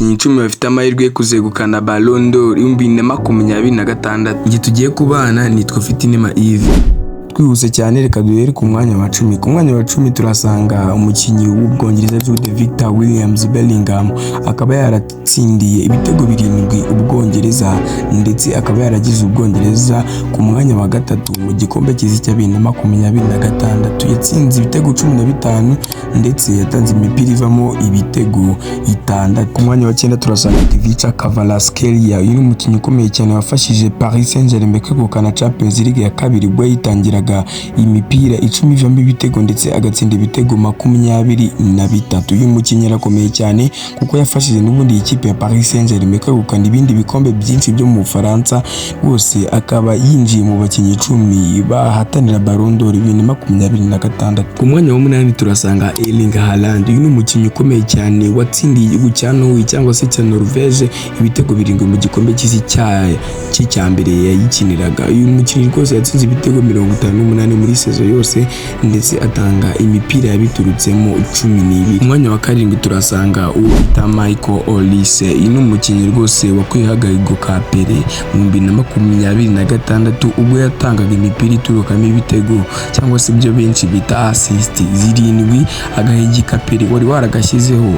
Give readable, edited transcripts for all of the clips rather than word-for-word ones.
Abakinnyi 10 bafite amahirwe yo kuzegukana Ballon d'Or 2026. Njye tugiye kubana nitwa Fitinema Yves. Twihuse cyane, reka duhere ku mwanya wa 10. Ku mwanya wa 10 turasanga umukinnyi w'Ubwongereza Jude Victor Williams Bellingham, akaba yaratsindiye ibitego 7 Ubwongereza, ndetse akaba yaragize Ubwongereza ku mwanya wa gatatu mu gikombe cy'isi cya 2026. Yatsinze ibitego 15 ndetse yatanze imipira ivamo ibitego 6. Ku mwanya wa 9 turasanga Khvicha Kvaratskhelia. Uyu ni umukinnyi ukomeye cyane wafashije Paris Saint-Germain kwegukana Champions League ya kabiri ubwo yitangiraga imipira 10 ivamo ibitego, ndetse agatsinda ibitego 23. Uyu mukinnyi arakomeye cyane kuko yafashije n'ubundi iyi kipe ya Paris Saint-Germain kwegukana ibindi bikombe byinshi byo mu Bufaransa. Rwose akaba yinjiye mu bakinnyi 10 bahatanira Ballon d'Or 2026. Ku mwanya wa 8 turasanga Erling Haaland. Uyu ni umukinnyi ukomeye cyane watsindiye igihugu cya Norway cyangwa se cya Norvège ibitego 7 mu gikombe cy'isi cya mbere yayikiniraga. Uyu mukinnyi rwose yatsinze ibitego 58 muri saison yose, ndetse atanga imipira yabiturutsemo 12. Ku mwanya wa 7 turasanga uwo bita Michael Olise. Uyu ni umukinnyi rwose wakwiye agahigo ka Pele mu 2026, ubwo yatangaga imipira iturukamo ibitego cyangwa se ibyo benshi bita assist 7, agahigika Pele wari waragashyizeho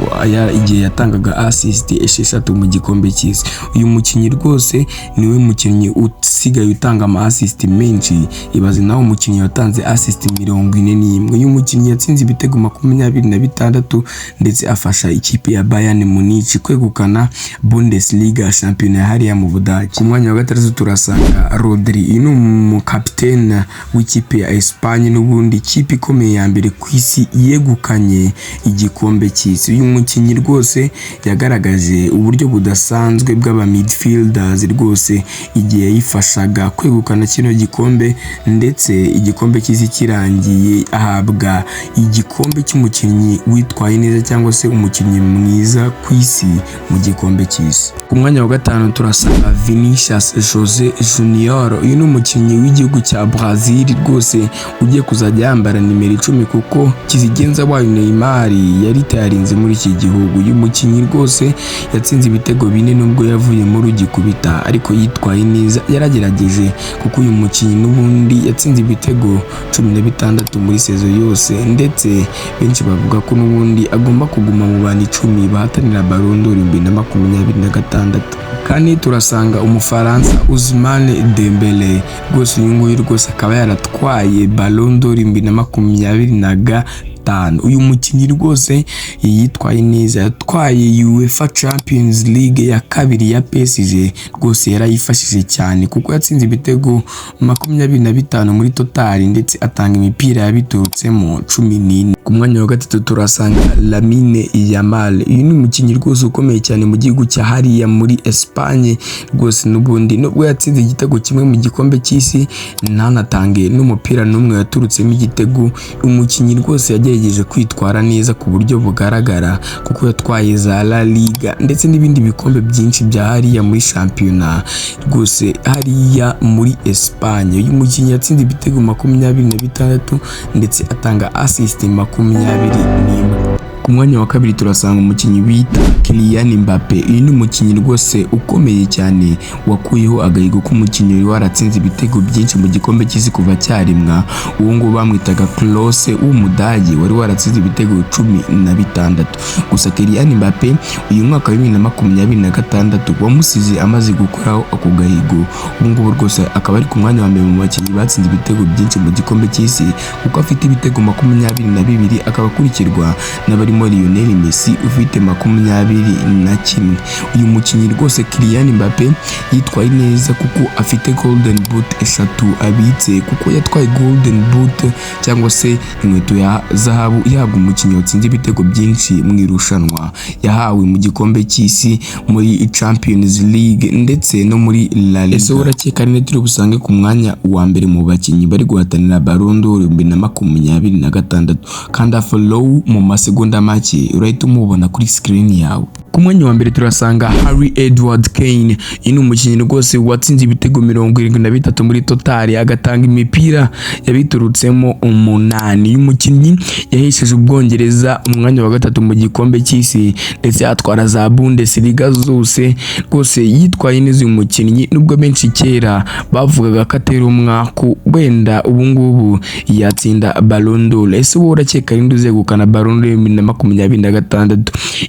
igihe yatangaga assist 6 mu gikombe cy'isi. Uyu mukinnyi rwose niwe mukinnyi usigaye utanga ama assist menshi. Ibaze nawe umukinnyi watanze assist 41. Uyu mukinnyi yatsinze ibitego 26, ndetse afasha ikipe ya Bayern Munich kwegukana Bundesliga, shampiyona hariya mu Budage. Ku mwanya wa 6 turasanga Rodri. Uyu ni umukapitene w'ikipe ya Espagne, n'ubundi ikipe ikomeye ya mbere ku isi yegukanye igikombe cy'isi. Uyu mukinnyi rwose yagaragaje uburyo budasanzwe bw'aba midfielders rwose igihe yifashaga kwegukana kino gikombe, ndetse igikombe cy'isi kirangiye ahabwa igikombe cy'umukinnyi witwaye neza cyangwa se umukinnyi mwiza ku isi mu gikombe cy'isi. Ku mwanya wa 5 turasanga Vinicius Jose Junior. Uyu ni umukinnyi w'igihugu cya Brazil rwose ugiye kuzajya yambara nimero 10, kuko kizigenza wayo Neymar yari tayarinze muri iki gihugu. Uyu mukinnyi rwose yatsinze ibitego 4 nubwo yavuye muri rugikubita, ariko yitwaye neza, yaragerageje, kuko uyu mukinnyi n'ubundi yatsinze ibitego 16 muri saison yose, ndetse benshi bavuga ko n'ubundi agomba kuguma mu bantu 10 bahatanira Ballon d'Or 2026. Kane turasanga Umufaransa Ousmane Dembele. Rwose uyu nguyu rwose akaba yaratwaye Ballon d'Or 2025. Uyu mukinnyi rwose yitwaye neza, yatwaye UEFA Champions League ya kabiri ya PSG. Rwose yarayifashije cyane kuko yatsinze ibitego 25 muri total, ndetse atanga imipira yabiturutsemo 14. Ku mwanya wa 3 turasanga Lamine Yamal. Uyu ni umukinnyi rwose ukomeye cyane mu gihugu cya hariya muri Espagne. Rwose n'ubundi nubwo yatsinze igitego kimwe mu gikombe cy'isi, ntanatange n'umupira n'umwe yaturutsemo igitego, umukinnyi rwose yagerageje kwitwara neza ku buryo bugaragara, kuko yatwaye za La Liga ndetse n'ibindi bikombe byinshi bya hariya muri shampiyona rwose hariya muri Espagne. Uyu mukinnyi yatsinze ibitego 26, ndetse atanga assist 21. Ku mwanya wa 2 turasanga umukinnyi bita Kylian Mbappe. Uyu ni umukinnyi rwose ukomeye cyane wakuyeho agahigo k'umukinnyi wari waratsinze ibitego byinshi mu gikombe cy'isi kuva cyaremwa. Uwo nguwo bamwitaga Klose w'Umudage wari waratsinze ibitego 16. Gusa Kylian Mbappe uyu mwaka wa 2026 wamusize amaze gukoraho ako gahigo. Ubu ngubu rwose akaba ari ku mwanya wa mbere mu bakinnyi batsinze ibitego byinshi mu gikombe cy'isi, kuko afite ibitego 22, akaba akurikirwa n'abarimo Lionel Messi ufite 21. Uyu mukinnyi rwose Kylian Mbappe yitwaye neza kuko afite Golden Boot 3 abitse, kuko yatwaye Golden Boot cyangwa se inkweto ya zahabu ihabwa umukinnyi watsinze ibitego byinshi mu irushanwa, yahawe mu gikombe cy'isi, muri Champions League ndetse no muri La Liga. Ese urakeka ninde turi busange ku mwanya wa mbere mu bakinnyi bari guhatanira Ballon d'Or 2026? Kanda follow, mu masegonda make urahita umubona kuri screen yawe. Ku mwanya wa mbere turasanga Harry Edward Kane. Uyu ni umukinnyi rwose watsinze ibitego 73 muri total, agatanga imipira yabiturutsemo 8. Uyu mukinnyi yahesheje Ubwongereza umwanya wa gatatu mu gikombe cy'isi, ndetse atwara za Bundesliga zose. Rwose yitwaye neza uyu mukinnyi, nubwo benshi kera bavugaga ko atera umwaku, wenda ubu ngubu yatsinda Ballon d'Or. Ese wowe urakeka ninde uzegukana Ballon d'Or 2026?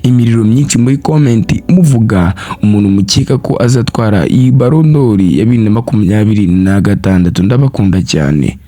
Imiriro myinshi muri comment muvuga umuntu mukeka ko azatwara iyi Ballon d'Or ya 2026. Ndabakunda cyane.